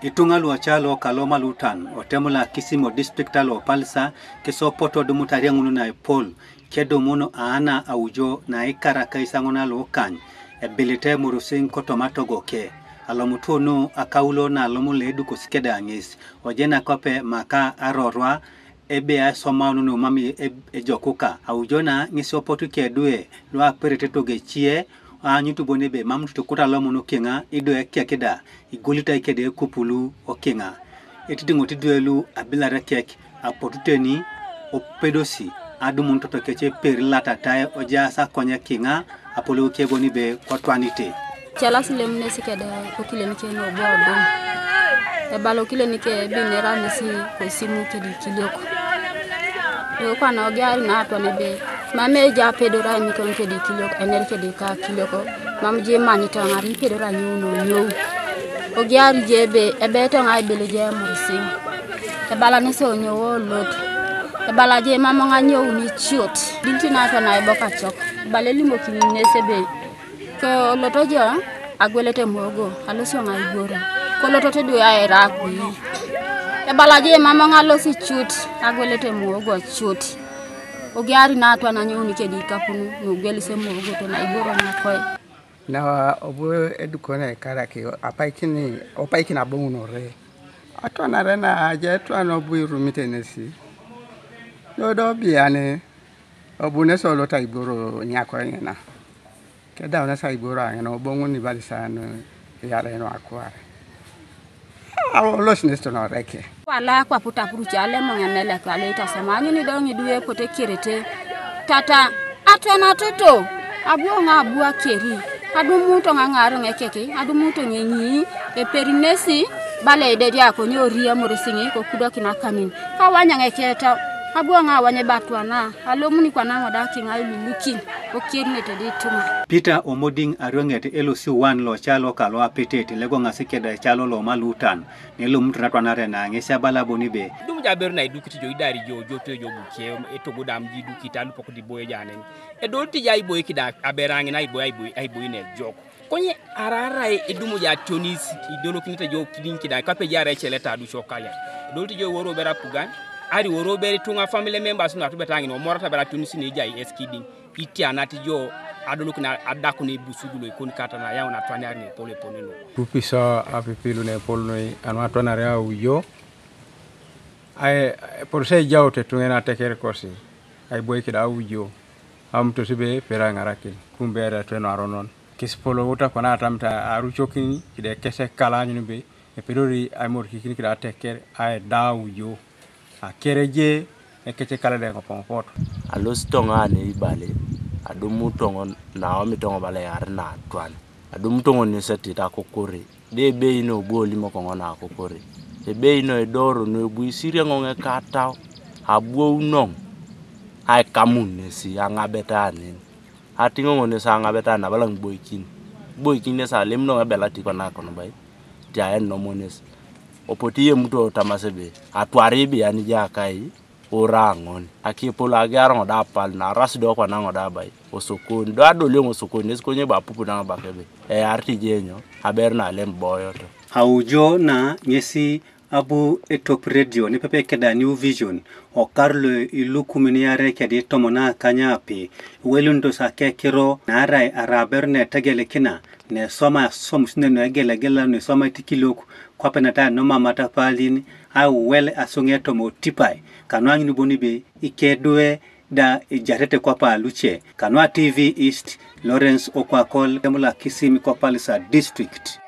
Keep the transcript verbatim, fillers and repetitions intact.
Ituŋa luoca loka lo Malutan otemula kisimo district alo Palisa kisopoto dumut ariaŋun na epol kedumun aana aujo na ikarakais aŋun alukany ebilite murusiŋ kotoma togoke. Alomutu nu akaulo na alomun lo edukos keda ŋes ojena kope maka arorwa ebe aisomaun nu mam e-, ejokuka. Aujo na ŋes opotu kedue luaperete togecie aanyut bon ebe mam tutukut alomun kiŋa ido ekek da igolitai kede ekupulu okiŋa. Etitiŋot idwe lu abilar ekek apotu teni opedosi adumun totokec eper latatae ojaas akonye kiŋa apolou kebon ibe kotwanite. Celas lemunes kede okilen ke nobo odum. Ebala okilen ke ebinera nesi kosimu kedi kiliok. Yo kwana ogiari na atwan ebe mam eja apedora emikon kedi kiliok ener kedi ka kiliok. Mam je manyito aŋar ipedora nyouno nyou. Ogiari je ebe ebe etoŋa ebele je emurisiŋ. Ebala nesi onyou olot. Ebala je mam oŋa nyouni ciot. Diliti na atwan aibokacok. Ebala elimokini nesi ebe Koloto jo agwelete muogo alosi oŋa igoro. Koloto tedu aira akui. Ebala je mam oŋa alosi cut agwelete muogo cut. Ogiari na atwan anyouni kedi ikapun nugwelis emuogo tona igoro nakoe. Na obu edukone karaki apaikini opaikin aboŋunore. Atwanare na aje etwan obu irumite nesi. Dodo biani obu nesi olot aiboro nyakoe ŋina. Kedaun esaa iboro aŋen oboŋun ibalisan iyareno akuar. Aolosi nesi tonoreke. Wala kwaput apuruc alemoŋ emelek alo itasama anyuni do ŋidu epote kerete. Tata atwanatoto abuoŋ abu akeri adumuto ŋaŋaaroŋ ekeke adumuto ŋeŋii eperinesi bala ededi akonye oriamorisiŋi kokudokin akanin kawanyaŋ eketau abuoŋ awany ebe atwana alomuni kwana ŋoda kiŋa ilulukin. Okienete di ituŋa. Peter Omodiŋ arioŋet L C one loca loka loapetet legoŋasi keda ecalo lo Malutan nelomutu natwanare na ŋesi abala bon ebe. Idum jo aberu na idukit jo idari jo ojoto ejo buke etogo dam jo idukit alupok diboyo janen. Edolit jo aiboik da aberu aŋin aiboi aiboi aiboi nejok. Konye ararai idumu jo ationis idolokinete jo kidiŋ kida kape jo arai eceleta aduco kalya. Edolit jo iworo ber apugan ari iworo ber ituŋa family members nu atubet aŋin omorata ber ationis ne ejai eskidiŋ. Itianat jo adolokina adakun ibusugu loikoni kata nayaun atwaniar nepoleponeno. Pupiso apipilu nepol noi anu atwanare aujo. Ai eporos ejaut etuŋen ateker kosi aiboik da aujo. Amutos be pera ŋarakin kumbe eretu enaronon. Kisipolout akwana atamit arucokin kide kese kala anyun be epedori aimorikikin kide ateker aeda aujo. Akereje ekece kala deŋ opoŋ pot. Alosi toŋo ane ibale adumu toŋo naomi toŋo bala yar natwan adumu toŋo nesetit akokore de ebei no bu olimok ŋo nakokore ebei no edoro no ebu isiriaŋoŋ ekatau abuounoŋ aikamun nesi aŋabet anen atiŋoŋ nesi aŋabet anen abala ŋiboikin iboikin nesi alem noŋ ebelati kona konobai tiaen nomones. Opote iyemuto tamasi ebe atwar ibian ijakai ora ŋon akiepol agiar ŋoda apal naaras do kwana ŋoda abai osokoni do adolio ŋosokoni nes konye bo apupu naŋ abakebe eyarit ijenyo aber nalem boyoto. Aujo na ŋesi abu etop redio nepepe keda New Vision okar lo ilukumin iare kedi tomon akanyape iwelunitos akekiro naarai araber netegelikina nesoma asomus nenu egelegela nesoma itikiliok kwape nata noma matapalin auwel asuŋetom otipai kanu aŋin bon ibe ikedue da ijarete kwapa luce kanu a T V East Lawrence Okwakol emula kisim kopalisa district.